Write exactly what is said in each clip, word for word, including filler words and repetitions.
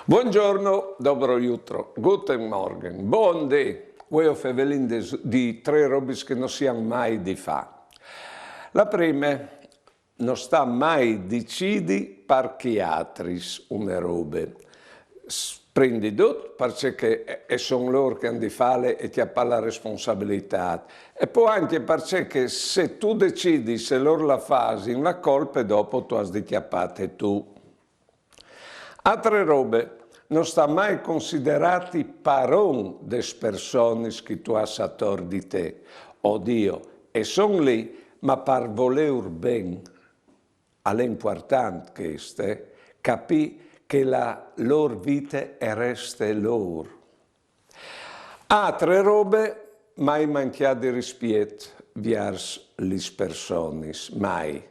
Buongiorno, dobro jutro, guten Morgen, bon dì. Vuei o fevelin di tre robis che no si àn mai di fà. La prime, no sta mai dicidi par chi atris une robe. Prin di dut, parcè che e son lor che àn di fale e cjapà la responsabilitât. E po ancje parcè che se tu decidis e lor la fasin, la colpe dopo tu âs di cjapâte tu. Altre robe, no sta mai considerâti paron des personis che tu âs ator di te. O Diu, e son li, ma par volêur ben. Al è impuartant chest, eh, capî che la lôr vite e reste lôr. Altre robe, mai mancjâ di rispiet viers lis personis, mai.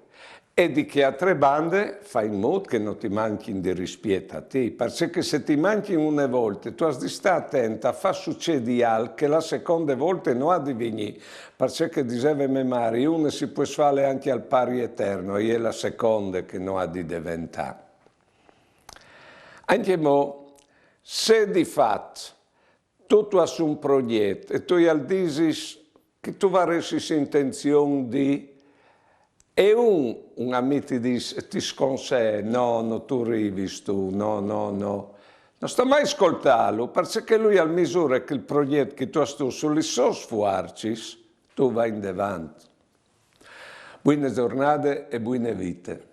E di chê altre bande, fâ in mût che no ti mancjin di rispiet a ti, parcè che se ti mancjin une volte, tu âs di stâ atent a fâ sucedi alc che la seconde volte no à di vignî, parcè che, diseve mê mari, une si pues fâle ancje al Pari Eterno, e je la seconde che no à di deventâ. Ancjemò, se di fat tu tu âs un progjet e tu jal disis che tu varessis intenzion di, e un, un amì ti dîs, ti sconsee, no, no tu rivis tu, no, no, no. No sta mai scoltâlu, parcè che lui al misure chel progjet che tu âs tu su lis sôs fuarcis, tu va indevant. Buine zornade e buine vite.